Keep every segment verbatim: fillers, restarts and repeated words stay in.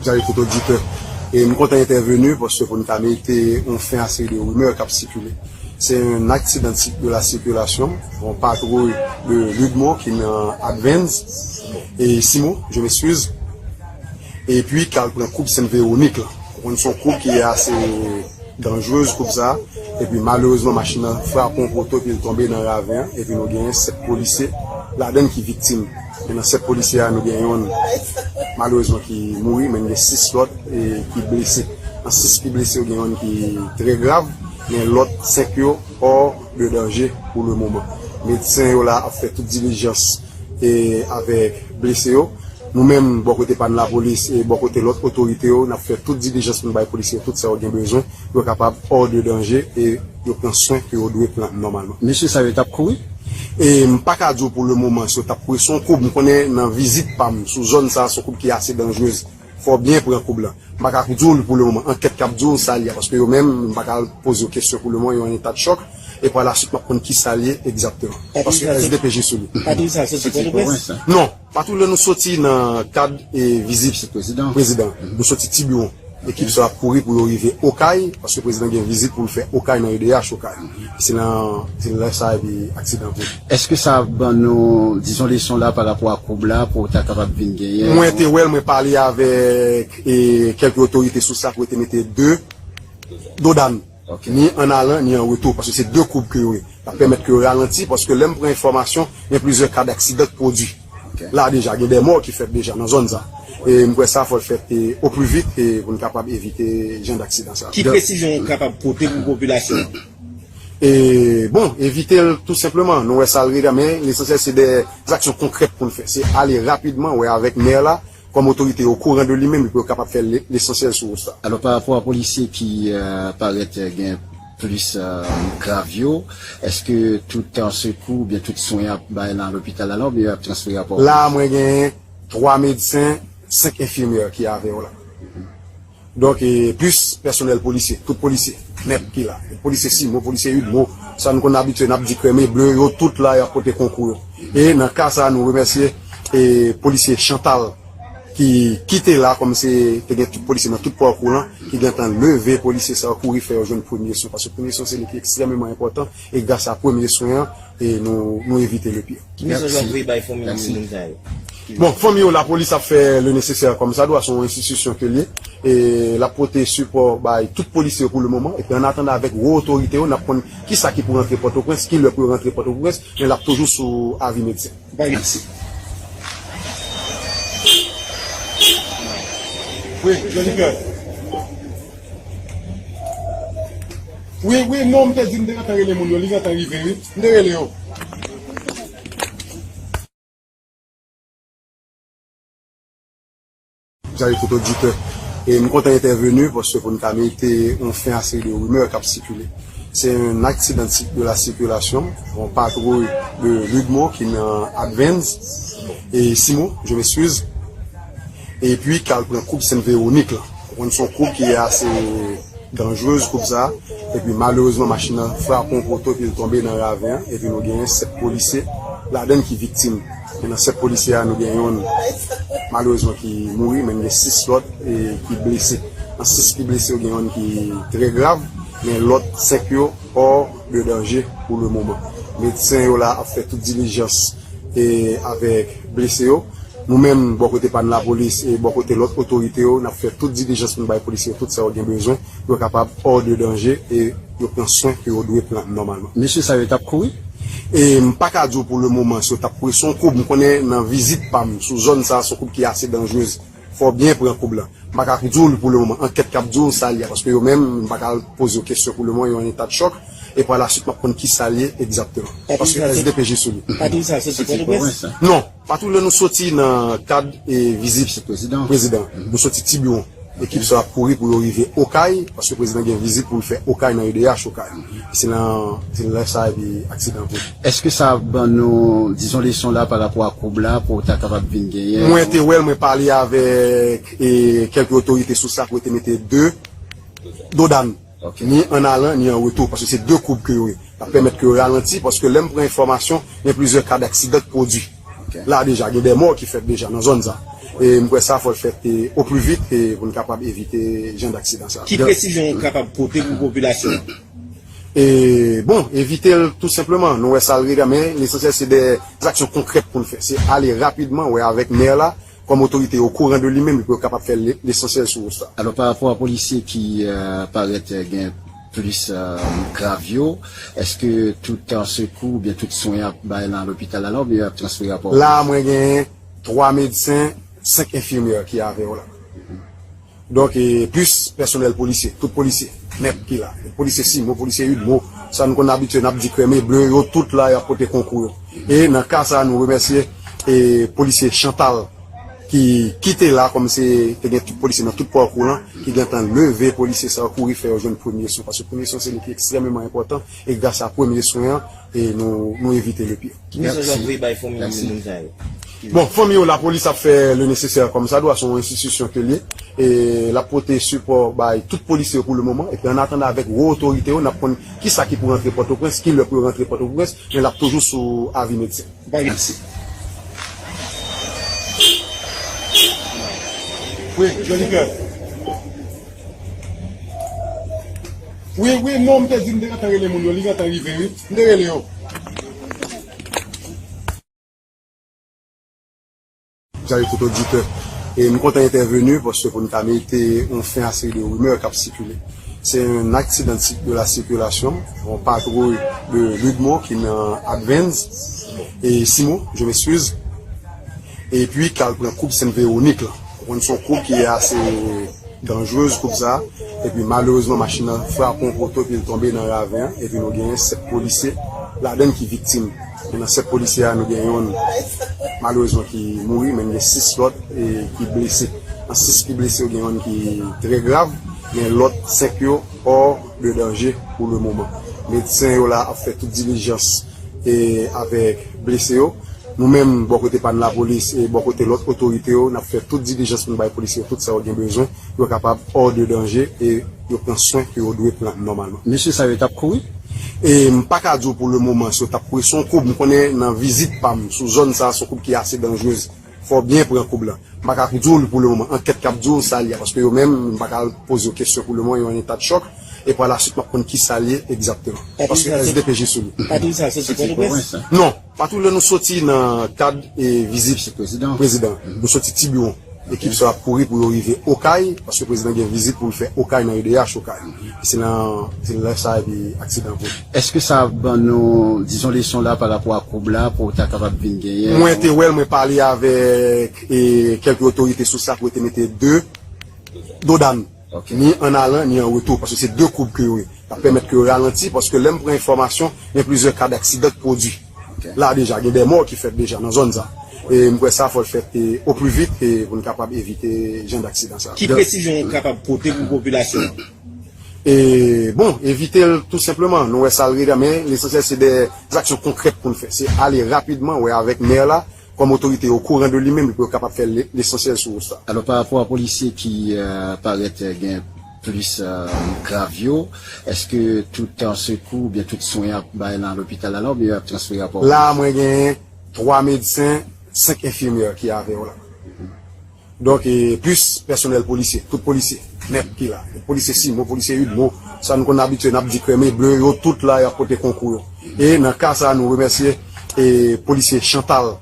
Salut tout auditeur. E m kontan entèveni paske pou n ka mete yon fen a seri de rimè k ap sikile. Se yon aksidan de la sikilasyon, yon patwouy de Ludmo ki nan Advance, e Simo, je m'excuse, epi k al pran koub Sent Vewonik la. Ou konn se yon koub ki ase danjrez koub sa, epi malerezman machin nan frape yon poto epi l tonbe nan raven an, epi nou genyen sèt polisye ladan ki viktim. E nan sèt polisye a, nou gen yonn malerezman ki mouri, men n gen sis lòt e ki blese. Nan sis ki blese yo, gen yonn ki trè grav, men lòt senk yo hors de danger pour le moment. Medsen yo la ap fè tout dilijans e avèk blese yo. Nou menm, bò kote pa n lapolis e bò kote lòt otorite yo, n ap fè tout dilijans pou n bay polisye yo tout sa yo gen bezwen pou yo kapab hors de danger e yo pran swen ke yo dwe pran nòmalman. Mesye sa yo t ap kouri? E m pa ka di w pou le moman si yo t ap kouri. Se yon koub, m konnen nan vizit pa m sou zòn sa, se yon koub ki ase danjrez. Fò w byen pran koub la. M pa ka di w pou le moman. Ankèt k ap di w sa l ye a, paske yo menm, m pa ka poze yo kesyon pou le moman, yo an eta de chòk. E pa la suit, m ap konn ki sa l ye egzakteman. Paske S D P J sou li. Patwouy sa soti Pòtoprens? Non, patwouy la nou soti nan kad e vizit prezidan. Nou soti Tibiwon. Ekip sa ap kouri pou yo rive Okay, paske prezidan gen vizit pou l fè Okay nan E D H Okay. Se nan, se lè sa epi aksidan pwodui. Èske sa ban nou, dizon, leson la pa rapò a koub la pou w ta kapab vin genyen? Mwen te wè l, mwen pale avèk e, kèlke otorite sou sa pou yo te mete de dodàn. Ni an alan, ni an retou, paske se de koub ke yo ye. Sa pèmèt ke yo ralanti, paske lè m pran enfòmasyon, gen plizyè ka daksidan k pwodui. La deja, gen de mò ki fèt deja nan zòn sa. E m kwè sa fò l fèt e, o pli vit e pou n kapab evite jan daksidan sa. Ki presizyon w kapab pote pou popilasyon an? E, bon, evite l tou senpleman. Nou wè sa l rele, men lesansyèl se de zaksyon konkrèt pou n fè. Se ale rapidman, wè avèk mè la, kòm otorite yo okouran de li menm, pou yo kapab fè le-, lesansyèl sou wout sa. Alò, pa rapò a polisye ki, euh, parèt, euh, gen plis, euh, grav yo, èske tout, euh, sekou oubyen tout swen ap bay nan lopital la, non, oubyen yo ap transfere a Pòtoprens? La, mwen gen twa medsen, senk enfimyè ki avè yo la. Donk, e, plis pèsonèl polisye, tout polisye nèt ki la. Polisye Simo, polisye Udmo, sa nou konn abitye, n ap di krèm e ble, yo tout la, y ap pote konkou yo. E nan ka sa, nou remèsye, e, polisye Chantal, ki kite la, kòm se te gen tout polisye nan tout pakou lan, ki gentan leve polisye sa yo, kouri fè yo jwenn premye swen. Paske premye swen, se li ki ekstrèmeman enpòtan, e gras a premye swen an, e nou, nou evite le pire. Ki mesaj w ap voye bay fanmi moun sa yo? Bon, fanmi yo, lapolis ap fè le nesesè kòm sa dwa, se yon enstitisyon ke l ye. E l ap pote sipò bay tout polisye yo pou le moman. Epi an atandan avèk wo otorite yo, n ap konn kisa ki pou rantre Pòtoprens, ki lè pou yo rantre Pòtoprens, men l ap toujou sou avi medsen. Mèsi. Wi, Jolifer. Wi, wi, non, m te di m te gentan rele moun yo, li gentan rive, wi. M te rele yo. Salut tout auditeur. E m kontan entèveni paske pou n ka mete yon fen a seri de rimè k ap sikile. Se yon aksidan de la sikilasyon, yon patwouy de Ludmo ki nan Advance, e Simo, je m'excuse, epi k al pran koub Sent Vewonik la. Ou konn se yon koub ki ase danjrez koub sa, epi malerezman machin nan frape yon poto epi l tonbe nan raven an, epi nou genyen sèt polisye ladan ki viktim. Men nan sèt polisye a, nou gen yonn malerezman ki mouri, men gen sis lòt e ki blese. Nan sis ki blese yo, gen yonn ki trè grav, men lòt senk yo hors de danger pour le moment. Medsen yo la ap fè tout dilijans e avèk blese yo. Nou menm, bò kote pa n lapolis e bò kote lòt otorite yo, n ap fè tout dilijans pou n bay polisye yo tout sa yo gen bezwen pou yo kapab hors de danger e yo pran swen ke yo dwe pran nòmalman. Mesye sa yo t ap kouri? E m pa ka di w pou le moman si yo t ap kouri. Se yon koub, m konnen nan vizit pa m sou zòn sa, se yon koub ki ase danjrez. Fò w byen pran koub la. M pa ka di w pou le moman. Ankèt k ap di w sa l ye a, paske yo menm, m pa ka poze yo kesyon pou le moman, yo an eta de chòk. E pa la suit, m ap konn ki sa l ye egzakteman. Paske S D P J sou li. Patwouy sa soti Pòtoprens? Non, patwouy la nou soti nan kad e vizit prezidan. Nou soti Tibiwon. Ekip sa ap kouri pou yo rive Okay, paske prezidan gen vizit pou l fè Okay nan E D H Okay. Se nan, se lè sa epi aksidan pwodui. Èske sa ban nou, dizon, leson la pa rapò a koub la pou w ta kapab vin genyen? Mwen te wè l, mwen pale avèk e, kèlke otorite sou sa pou yo te mete de dodàn. Ni an alan, ni an retou, paske se de koub ke yo ye. Sa pèmèt ke yo ralanti, paske lè m pran enfòmasyon, gen plizyè ka daksidan k pwodui. La deja, gen de mò ki fèt deja nan zòn sa. E m kwè sa fò l fèt e, o pli vit e, pou n kapab evite jan daksidan sa. Ki presizyon ou kapab pote pou popilasyon an? E, bon, evite l tou senpleman. Nou wè sa l rete, men lesansyèl se de zaksyon konkrèt pou n fè. Se ale rapidman, wè avèk mè la, kòm otorite okouran de li menm, pou yo kapab fè le- lesansyèl sou wout sa. Alò, pa rapò a polisye ki euh, parèt euh, gen plis euh, grav yo, èske tout an sekou oubyen tout swen ap bay nan lopital la, oubyen ap transfere rapò? La, mwen gen twa medsen, senk enfimyè ki avè yo la. Donk, e plis pèsonèl polisye, tout polisye nèt ki la. Polisye Simo, polisye Udmo, sa nou konn abitye, n ap di krèm e ble, yo tout la, y ap pote konkou yo. E nan ka sa, nou remèsye e polisye Chantal ki kite la, kòm se te gen tout polisye nan tout pakou lan, ki gentan leve polisye sa yo, kouri fè yo jwenn premye swen. Paske premye swen se li ki ekstrèmeman enpòtan, e gras a premye swen an, e nou, nou evite le pire. Ki mesaj w ap voye bay fanmi moun sa yo? Bon, fanmi yo, lapolis ap fè le nesesè kòm sa dwa, se yon enstitisyon ke l ye. E l ap pote sipò bay tout polisye yo pou le moman. Epi an atandan avèk wo otorite yo, n ap konn kisa ki pou rantre Pòtoprens, ki lè pou yo rantre Pòtoprens, men l ap toujou sou avi medsen. Mèsi. Wi, Johnny Cœur. Wi, wi, non, m te di m te gentan rele moun yo, li gentan rive, wi. M te rele yo. Salut tout auditeur. E m kontan entèveni paske pou n ka mete yon fen a seri de rimè k ap sikile. Se yon aksidan de la sikilasyon, yon patwouy de Ludmo ki nan Advance, e Simo, je m'excuse, epi k al pran koub Sent Vewonik la. Ou konn se yon koub ki ase danjrez koub sa. Epi malerezman machin nan frape yon poto epi l tonbe nan raven an. Epi nou genyen sèt polisye ladann ki viktim. E nan sèt polisye a nou gen yonn malerezman ki mouri, men gen sis lòt e ki blese. Nan sis ki blese yo gen yonn ki trè grav, men lòt senk yo hors de danger pour le moment. Medsen yo la ap fè tout dilijans e avèk blese yo. Nou menm, bò kote pa n lapolis e bò kote lòt otorite yo, n ap fè tout dilijans pou n bay polisye yo tout sa yo gen bezwen pou yo kapab hors de danger e yo pran swen ke yo dwe pran nòmalman. Mesye sa yo t ap kouri? E m pa ka di w pou le moman si yo t ap kouri. Se yon koub, m konnen nan vizit pa m sou zòn sa, se yon koub ki ase danjrez. Fò w byen pran koub la. M pa ka di w pou le moman. Ankèt k ap di w sa l ye a, paske yo menm, m pa ka poze yo kesyon pou le moman, yo an eta de chòk. E pa la suite, m ap konn kisa l ye egzakteman. Paske S D P J sou li. Patwouy sa soti Pòtoprens? Non, patwouy la nou soti nan kad e vizit prezidan. Nou soti Tibiwon. Ekip sa yo ap kouri pou yo rive Okay, paske prezidan gen vizit pou l fè Okay nan E D H Okay. E se nan, se lè sa epi aksidan pwodui. Èske sa ban nou, dizon, leson la pa rapò a koub la pou w ta kapab vin genyen? Mwen te wè l, mwen pale avèk e kèlke otorite sou sa pou yo te mete de dodàn. Ni an alan, ni an retou, paske se de koub ke yo ye. Sa pèmèt ke yo ralanti, paske lè m pran enfòmasyon, gen plizyè ka daksidan k pwodui. La deja, gen de mò ki fèt deja nan zòn sa. E m kwè sa fò l fèt e, o pli vit e pou n kapab evite jan daksidan sa. Ki presizyon ou kapab pote pou popilasyon an? E, bon, evite l tou senpleman. Nou wè sa l rete, men lesansyèl se de zaksyon konkrèt pou n fè. Se ale rapidman, wè avèk mè la, kòm otorite okouran de li menm, pou yo kapab fè le- lesansyèl sou wout sa. Alò, pa rapò a polisye ki euh, parèt euh, gen plis euh, grav yo, èske tout an sekou oubyen tout swen ap bay nan lopital la, oubyen ap transfere rapò? La, mwen gen twa medsen, senk enfimyè ki avè yo la. Donk, e plis pèsonèl polisye, tout polisye nèt ki la. Polisye Simo, polisye Udmo, sa nou konn abitye, n ap di krèm e ble, yo tout la, y ap pote konkou yo. E nan ka sa, nou remèsye e polisye Chantal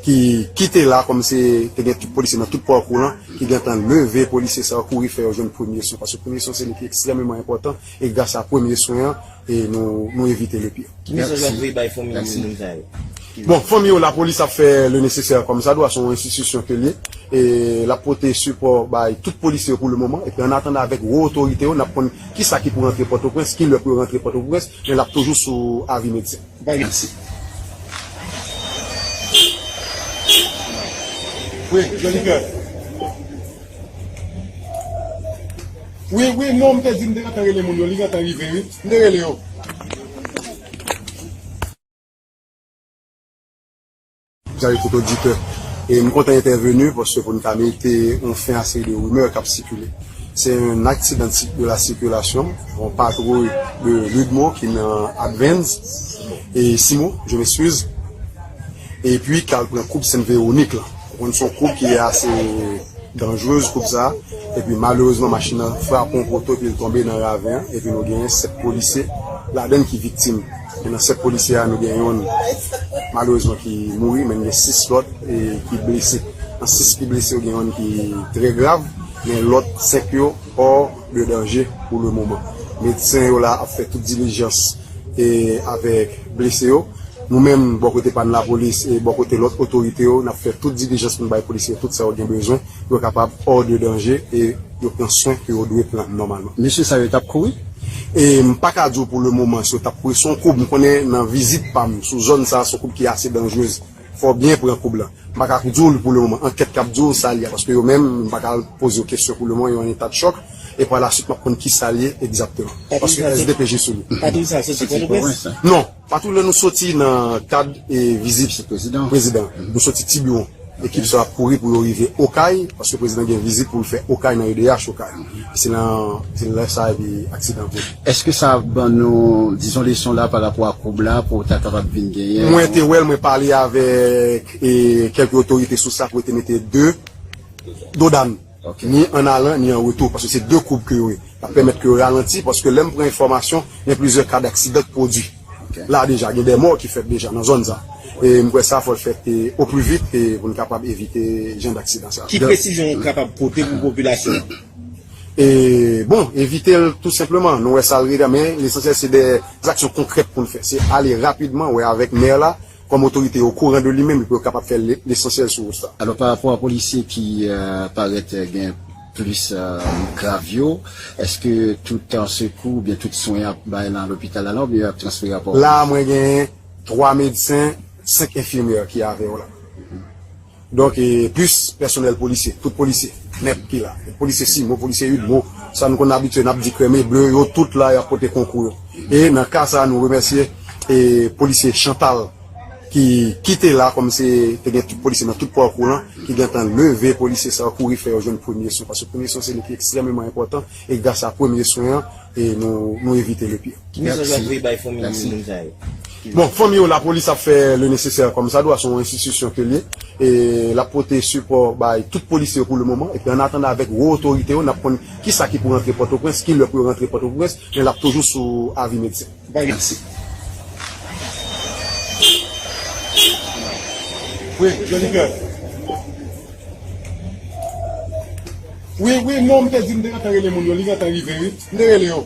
ki kite la, kòm se te gen tout polisye nan tout pakou lan, ki gentan leve polisye sa yo, kouri fè yo jwenn premye swen. Paske premye swen se li ki ekstrèmeman enpòtan, e gras a premye swen an, e nou, nou evite le pire. Ki mesaj w ap voye bay fanmi moun sa yo? Bon, fanmi yo, lapolis ap fè le nesesè kòm sa dwa, se yon enstitisyon ke l ye. E l ap pote sipò bay tout polisye yo pou le moman. Epi an atandan avèk wo otorite yo, n ap konn kisa ki pou rantre Pòtoprens, ki lè pou yo rantre Pòtoprens, men l ap toujou sou avi medsen. Mèsi. Wi, Johnny Cœur. Wi, wi, non, m te di m te gentan rele moun yo, li gentan rive, wi. M te rele yo. Salut tout auditeur. E m kontan entèveni paske pou n ka mete yon fen a seri de rimè k ap sikile. Se yon aksidan de la sikilasyon, yon patwouy de Ludmo ki nan Advance, e Simo, je m'excuse, epi k al pran koub Sent Vewonik la. Konn se yon koup ki ase danjrez, koup sa a. Epi malerezman, machin nan frape yon poto epi l tonbe nan raven an. Epi nou genyen sèt polisye ladan l ki viktim. E nan sèt polisye a, nou gen yonn malerezman ki mouri, men gen sis lòt e ki blese. Nan sis ki blese yo, gen yonn ki trè grav, men lòt senk yo hors de danger pour le moment. Medsen yo la ap fè tout dilijans e avèk blese yo. Nou menm, bò kote pa n lapolis e bò kote lòt otorite yo, n ap fè tout dilijans pou n bay polisye yo tout sa yo gen bezwen pou yo kapab hors de danger e yo pran swen ke yo dwe pran nòmalman. Mesye sa yo t ap kouri? E m pa ka di w pou le moman si yo t ap kouri. Se yon koup, m konnen nan vizit pa m sou zòn sa a, se yon koup ki ase danjrez. Fò w byen pran koup la. M pa ka di w pou le moman. Ankèt k ap di w sa l ye a, paske yo menm, m pa ka poze yo kesyon pou le moman, yo an eta de chòk. E pa la suite, m ap konn ki sa l ye egzakteman. Paske S D P J sou li. Patwouy sa soti Pòtoprens? Non, patwouy la nou soti nan kad e vizit prezidan. Nou soti Tibiwon. Ekip sa ap kouri pou yo rive Okay, paske prezidan gen vizit pou l fè Okay nan E D H Okay. Se nan, se lè sa epi aksidan an pwodui. Èske sa ban nou, dizon, leson la pa rapò a koub la pou ta kapab vin genyen? Mwen te wè l, mwen pale avèk e kèlke otorite sou sa pou yo te mete de dodàn, ni an alan, ni an retou, paske se de koub ke yo ye. L ap pèmèt ke yo ralanti, paske lè m pran enfòmasyon, gen plizyè ka daksidan k pwodui la deja, gen de mò ki fèt deja nan zòn sa. E m kwè sa fò l fèt e, o pli vit e pou n kapab evite jan daksidan sa. Ki presizyon w kapab pote pou popilasyon an? E, bon, evite l tou senpleman. Nou wè sa l rele, men lesansyèl se de zaksyon konkrèt pou n fè. Se ale rapidman, wè avèk mè la, kòm otorite yo okouran de li menm, pou yo kapab fè le-, lesansyèl sou wout sa. Alò, pa rapò a polisye ki, euh, parèt, euh, gen plis, euh, grav yo, èske tout, euh, sekou oubyen tout swen ap bay nan lopital la, oubyen ap transfere a Pòtoprens? La, mwen gen twa medsen, senk enfimyè ki avè yo la. Donk, e plis pèsonèl polisye, tout polisye nèt ki la. Polisye CIMO, polisye UDMO, sa nou konn abitye, n ap di krèm e ble, yo tout la, y ap pote konkou yo. E nan ka sa a, nou remèsye e polisye Chantal ki kite la, kòm se te gen tout polisye nan tout pakou lan, ki gentan leve polisye sa yo, kouri fè yo jwenn premye swen. Paske premye swen se li ki ekstrèmeman enpòtan, e gras a premye swen an, e nou, nou evite le pire. Ki mesaj w ap voye bay fanmi moun sa yo? Bon, fanmi yo, lapolis ap fè le nesesè kòm sa dwa, se yon enstitisyon ke l ye. E l ap pote sipò bay tout polisye yo pou le moman. Epi an atandan avèk wo otorite yo, n ap konn kisa ki pou rantre Pòtoprens, ki lè pou yo rantre Pòtoprens, men l ap toujou sou avi medsen. Mèsi. Wi, Johnny Cœur. Wi, wi, non, m te di m te gentan rele moun yo, li gentan rive, wi. M te rele yo.